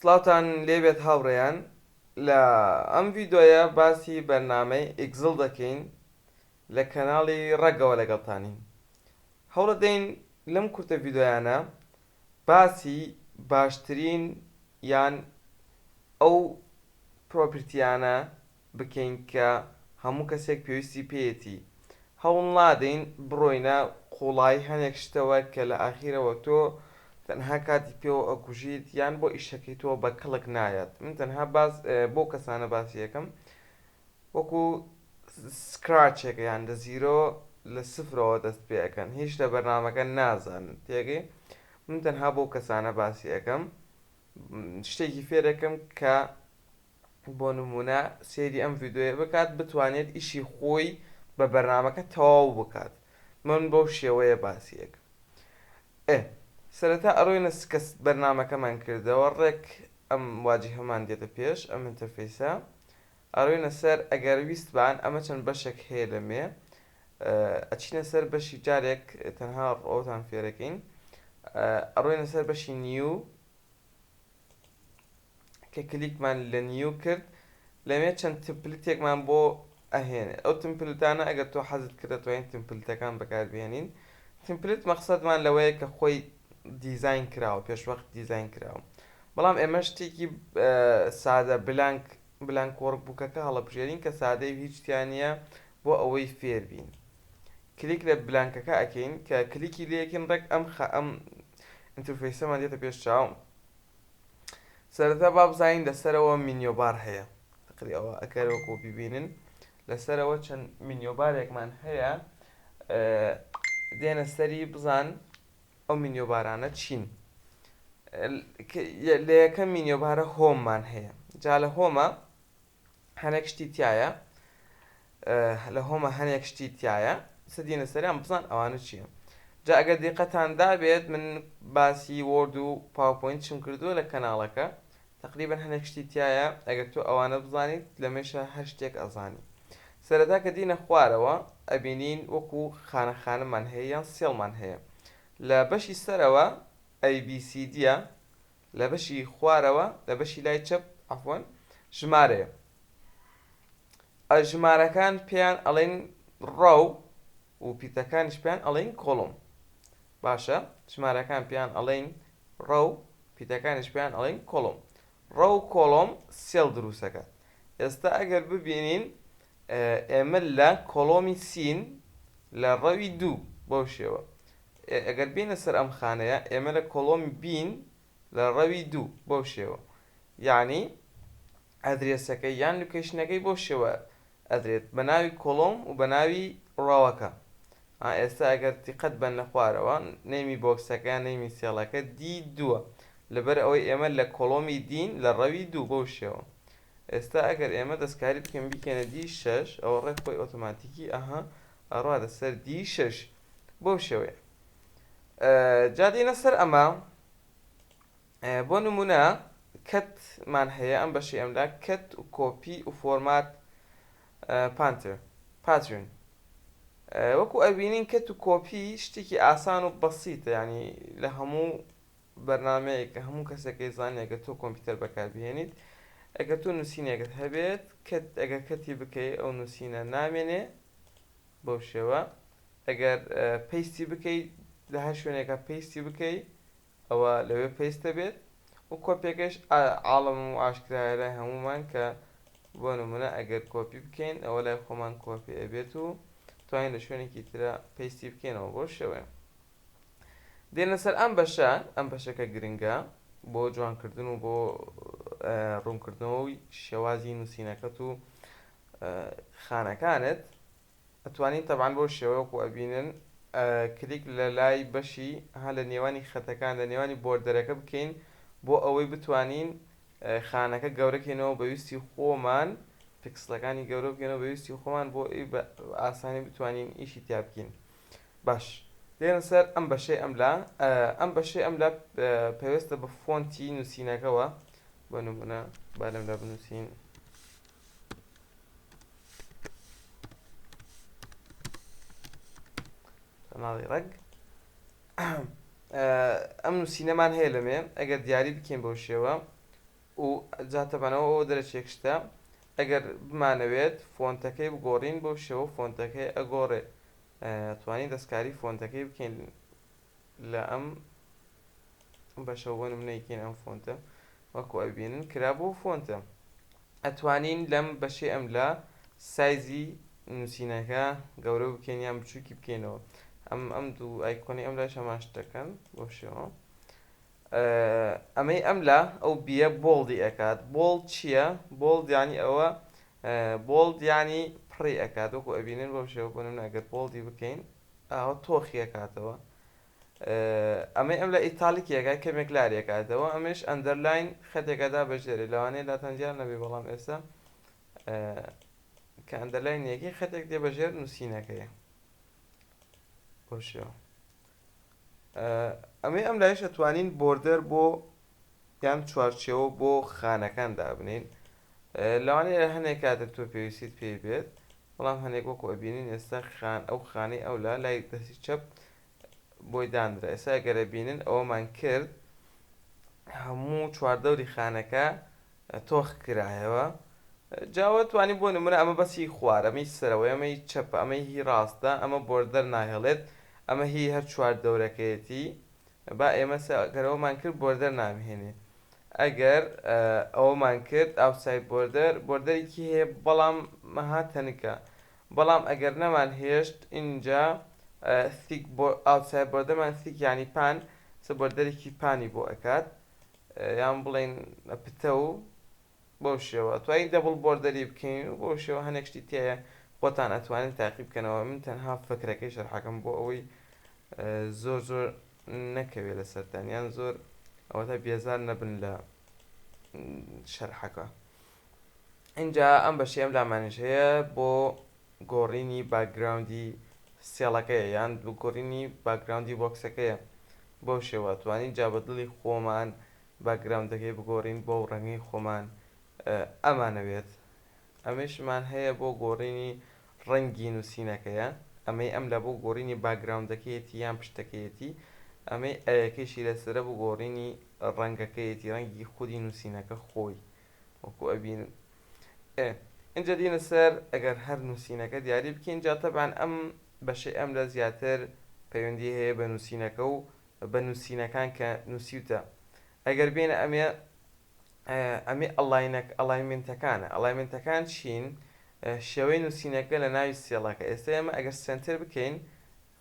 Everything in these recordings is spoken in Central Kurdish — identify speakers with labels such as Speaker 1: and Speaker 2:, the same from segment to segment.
Speaker 1: سڵاوتان لێبێت هاوڕێیان لە ئەم ڤیدۆیە باسی بەرنامەی Excel دەکەین لە کەناڵی ڕەگەوە لەگەڵتانین هەوڵەدەین لەم کورتە ڤیدۆیانە باسی باشترین یان ئەو property یانە بکەین کە هەموو کەسێک پێویستی پێیەتی، هەوڵ نادەین بڕۆینە قوڵایی هەنێک شتەوە کە لە ئاخیرەوە تۆ تەنها کاتی پێوە ئەکوژیت یان بۆ ئیشەکەی تۆ بە کەڵک نایەت من تەنها باس بۆ کەسانە باسی ئەکەم وەکو scratch ێک یان لە zero لە سفرەوە دەست پێ ئەکەن هیچ لە بەرنامەکە نازانن تێگەی من تەنها بۆ کەسانە باسی ئەکەم شتێکی فێرەکەم کە بۆ نمونە سەیری ئەم ڤیدیۆیە بکات بتوانێت ئیشی خۆی بە بەرنامەکە تەواو بکات من بەو شێوەیە باسی ئەکەم ئێ سەرەتا ئەڕۆینە سکە بەرنامەکەمان کردەوە ڕێک ئەم واجهەمان دێتە پێش ئەم interface ە ئەڕۆینە سەر ئەگەر ویستبان ئەمە چەند بەشێک هەیە لەمێ ئەچینە سەر بەشی جارێک تەنها ڕۆتان فێرەکەین ئەڕۆینە سەر بەشی new کە کلیکمان لە new کرد لەوێ چەند template ێکمان بۆ ئەهێنێ ئەو template انە ئەگەر تۆ حەزت کرد دەتوانین template ەکان بەکاربهێنین template مەقسەدمان لەوەیە کە خۆی دیزاین کراوە پێشوەخت دیزاین کراوە بەڵام ئێمە شتێکی سادە blank blank workbook ەکە هەڵەبژێرین کە سادەی و هیچ تیا نییە بۆ ئەوەی فێر بین کلیک لە blank ەکە ئەکەین کە کلیکی لێکین ڕێک ئەم خە ئەم interface ەمان دێتە پێش چاو سەرەتا با بزانین لەسەرەوە menu bar هەیە تقری ئەوە ئەگەر وەکو ببینن لەسەرەوە چەند menu bar ێکمان هەیە دێنە سەری بزان ئەو menu bar انە چین لە یەکەم menu bar ە home مان هەیە جا لە home ە هەنێک شتی تایە لە home ە هەنێک شتی تایە سدینە سەریان بزان ئەوانە چییە جا ئەگەر دیقەتان دابێت من باسی Word و PowerPoint چم کردووە لە کەناڵەکە تقریبا هەنێک شتی تایە ئەگەر تۆ ئەوانە بزانیت لەمێشە هەر شتێک ئەزانی سەرەتا کە دینە خوارەوە ئەبینین وەکو خانە خانەمان هەیە یان cell مان هەیە لە بەشی سەرەوە ABCD ە لە بەشی خوارەوە لە بەشی لای چەپ عەفوەن ژمارەیە ژمارەکان پێیان ئەڵێن row و پیتەکانیش پێیان ئەڵێن column باشە ژمارەکان پێیان ئەڵێن row پیتەکانیش پێیان ئەڵێن column row column cell دروستەکات ئێستا ئەگەر ببینین ئێمە لە column ی سین لە row ی دوو بەو شێوە ئەگەر بێینە سەر ئەم خانەیە ئێمە لە column ی بین لە row ی دوو بەو شێوە یعنی ئەدرێسەکەی یان location ەکەی بەو شێوە ئەدرێت بە ناوی column و بە ناوی row ەکە ئێستا ئەگەر دیقەت بەن لە خوارەوە name ی box ەکە یان name ی cell ەکە D دووە لەبەر ئەوەی ئێمە لە column ی دین لە row ی دوو بەو شێوە ئێستا ئەگەر ئێمە دەستکاری بکەین بیکەینە D شەش ئەوە ڕێک خۆی ئۆتۆماتیکی ئەها ئەڕواتە سەر D شەش بەو شێوەیە جا دێنە سەر ئەمە بۆ نمونە cut مان هەیە ئەم بەشی ئەملا cut و کۆپی و format painter pattern وەکو ئەبینین cut و کۆپی شتێکی ئاسان و بەسیتە ینی لە هەموو بەرنامەیەک کە هەموو کەسێک ئەیزانێ ئەگەر تۆ کۆمپیوتەر بەکاربهێنیت ئەگەر تۆ نووسینێکت هەبێت cut ئەگەر cut ی بکەی ئەو نووسینە نامێنێ بەو شێوە ئەگەر paste ی بکەی لە هەر شوێنێکە paste ی بکەی ئەوە لەوێ paste دەبێت و کۆپیەکەش عاڵم و ئاشکرایە لای هەمومان کە بۆ نمونە ئەگەر کۆپی بکەین ئەوە لای خۆمان کۆپی ئەبێت و توانین لە شوێنێکی ترە paste ی بکەینەوە بۆ شێوەیە دێنە سەر ئەم بەشە، ئەم بەشە کە گرنگە بۆ جوانکردن و بۆ ڕوونکردنەوەی شێوازی نووسینەکەت و خانەکانت ئەتوانین تەبان بۆ شێوە وەکو ئەبینن کلیک لە لای بەشی ها لە نێوانی خەتەکان لە نێوانی border ەکە بکەین بۆ ئەوەی بتوانین خانەکە گەورەکەینەوە بە ویستی خۆمان پیکسلەکانی گەورە بکەینەوە بە ویستی خۆمان بۆ ئاسانی بتوانین ئیشی تیا بکەین باش دێنە سەر ئەم بەشەی ئەملا ئەم بەشەی ئەملا پەیوەستە بە font ی نووسینەکەوە بۆ نمونە با لەملا بنووسین کەناڵی ڕەگ ئەم نووسینەمان هەیە لەمێ ئەگەر دیاری بکەین بەو شێوە. و جا تەبعەن ئەوە دەرەچێک شتە ئەگەر بمانەوێت فۆنتەکەی بگۆڕین بەو شێوە فۆنتەکەی ئەگۆڕێ توانین دەستکاری فۆنتەکەی بکەین لە ئەم بەشەوە بۆ نمونەیکەین ئەم فۆنتە وەکو ئەبینن کرا بۆ فۆنتە ئەتوانین لەم بەشەی ئەم لە سایزی نووسینەکە گەورە بکەین یان بچووکی بکەینەوە ئەم ئەم دوو ئایکۆنی ئەم لای هەمان شتەکەن بۆ شێوە ئەمەی ئەم لا ئەو بیە bold ی ئەکات bold چییە؟ bold یانی ئەوە bold یانی پڕی ئەکات وەکو ئەبینن بەو شێوە بۆ نمونە ئەگەر bold ی بکەین ئاوە تۆخی ئەکاتەوە ئەمەی ئەم لە italic ێکە کەمێک لارێکاتەوە ئەمەش underline خەتێکەدا بەژێرێ لەوانەیە لاتان دیار نەبێ بەڵام ئێستا کە underline ێکی خەتێک دێ بەژێر نووسینەکەی بەو شێوە ئەمەی ئەم لایش ئەتوانین border بۆ یان چوارچێوە بۆ خانەکان دابنین لەوانەیە هەنێک کاتێک تۆ پێویستیت پێی بێت بەڵام هەنێک وەکو ئەبینین ئێستا خان ئەو خانەی ئەو لا لای دەستی چەپ بۆی دانرا ئێستا گەرە بینن ئەوەمان کرد هەموو چواردەوری خانەکە تۆخ کرایەوە جاوە توانی بۆ نمونە ئەمە بەسی خوار ئەمەی سەرەوەی ئەمەی چەپە ئەمەی هی ڕاستە ئەمە border ناهێڵێت ئەمە هی هەر چوار دەورەکەیەتی با ئێمە گەر ئەومان کرد border نامهێنێ ئەگەر ئەوەمان کرد outside border border ێکی هەیە بەڵام مەها تەنکە بەڵام ئەگەر نەمان هێشت اینجا thick outside border مان thick ینی پان سە border ێکی پانی بۆ ئەکات یان بڵێن پتە و بەو شێوە توانین double border ی بکەین و بەو شێوە هەنێک شتی تایە خۆتان ئەتوانن تاقی بکەنەوە من تەنها فکرەکەی شەرحەکەم بۆ ئەوەی زۆر زۆر نەکەوێ لەسەرتان یان زۆر ئەوەتا بێزار نەبن لە شەرحەکە اینجا ئەم بەشی ئەم لامانیش هەیە بۆ گۆڕینی background ی cell ەکەیە یان گۆڕینی background ی box ەکەیە بەو شێوە توانین جا بە دڵی خۆمان background ەکەی بگۆڕین بۆ ڕەنگی خۆمان ئەمانەوێت. ئەمەشمان هەیە بۆ گۆڕینی ڕەنگی نووسینەکەیە. ئەمەی ئەم لە بۆ گۆڕینی background ەکەیەتی یان پشتەکەیەتی. ئەمەی ئەیەکەیشی لەسرە بۆ گۆڕینی ڕەنگەکەیەتی ڕەنگی خودی نووسینەکە خۆی وەکو ئەبینن. اینجا دینە سەر ئەگەر هەر نووسینەکە دیاری بکەین جا تەبعەن ئەم بەشەی ئەم لە زیاتر پەیوەندی هەیە بە نووسینەکە و بە نووسینەکان کە نووسیوتە. ئەگەر بێنە ئەمێ ئەمێ alignment ەکانە. alignment ەکان چین؟ شێوەی نووسینەکە لە ناوی cell ەکە. ئێستا ئێمە ئەگەر center بکەین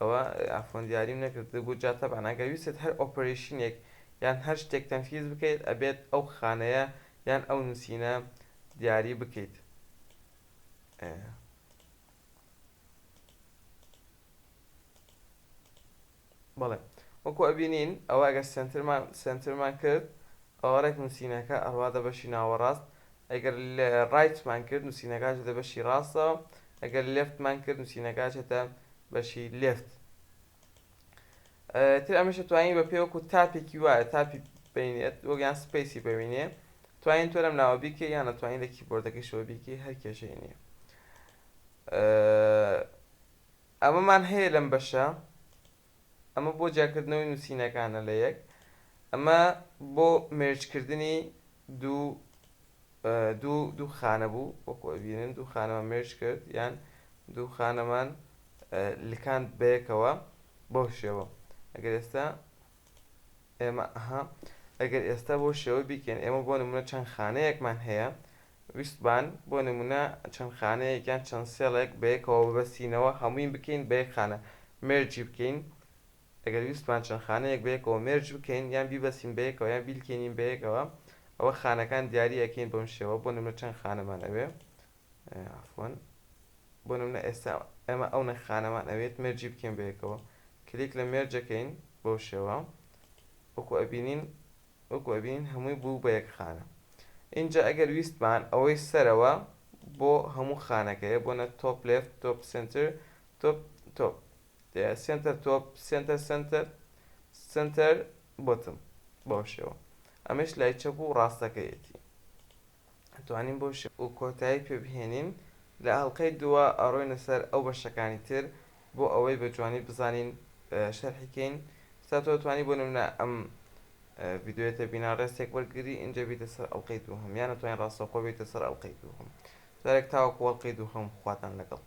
Speaker 1: ئەوە عەفوەن دیاریم نەکرد بوو جا تەبعەن ئەگەر ویستت هەر operation ێک یان هەر شتێک تەنفیز بکەیت ئەبێت ئەو خانەیە یان ئەو نووسینە دیاری بکەیت. بەڵێ وەکو ئەبینین ئەوە ئەگەر center مان center مان کرد ئەوە ڕێک نووسینەکە ئەڕواتە بەشی ناوەڕاست. ئەگەر right مان کرد نووسینەکە چێتە بەشی ڕاستەوە، ئەگەر left مان کرد نووسینەکە چێتە بەشی left. تر ئەمەش توانین بە پێ وەکو tab ێکی وایە tab ی بینێت وەک یان space ی ببینێ توانین تۆ لەم ناوە بیکەی یان ئەتوانین لە keyboard ەکەیشەوە بیکەی هەر کێشەی نییە. ئەمەمان هەیە لەم بەشە ئەمە بۆ جیاکردنەوەی نووسینەکانە لە یەک ئەمە بۆ merge کردنی دوو دوو دوو خانە بوو وەکو ئەبینن دوو خانەمان merge کرد یان دوو خانەمان لکاند بەیەکەوە بەو شێوە ئەگەر ئێستا ئێمە ئەها ئەگەر ئێستا بۆ شێوە بیکەین ئێمە بۆ نمونە چەند خانەیەکمان هەیە ویستمان بۆ نمونە چەند خانەیەک یان چەند cell ێک بەیەکەوە ببەستینەوە هەمووی بکەین بە یەک خانە merge ی بکەین ئەگەر ویستمان چەند خانەیەک بەیەکەوە merge بکەین یان بیبەستین بەیەکەوە یان بیلکێنین بەیەکەوە ئەوە خانەکان دیاری ئەکەین بەم شێوە بۆ نمونە چەند خانەمان ئەوێ عەفوەن بۆ نمونە ئێستا ئێمە ئەو نە خانەمان ئەوێت merge ی بکەین بەیەکەوە کلیک لە merge ەکەین بەو شێوە وەکو ئەبینین وەکو ئەبینین هەمووی بوو بە یەک خانە. ئینجا ئەگەر ویستمان ئەوەی سەرەوە بۆ هەموو خانەکەیە بۆ نە top left top center top top center top center center center bottom بەو شێوە ئەمەش لای چەپ و ڕاستەکەیەتی توانین بۆ شێوە و کۆتایی پێ بهێنین لە ئەڵلقەی دووە ئەڕۆینە سەر ئەو بەشەکانی تر بۆ ئەوەی بە جوانی بزانین شەرحیکەین ستا تۆ توانی بۆ نمونە ئەم. ڤیدیۆیەتە بینا ڕێستێک وەرگری ئینجا بیتە سەر ئەڵقەی دووهەم یان ئەتوانین ڕاستەوخۆ بیتە سەر ئەڵقەی دووهەم جارێک تاوەکو ئەڵقەی دووهەم خواتان لەگەڵ.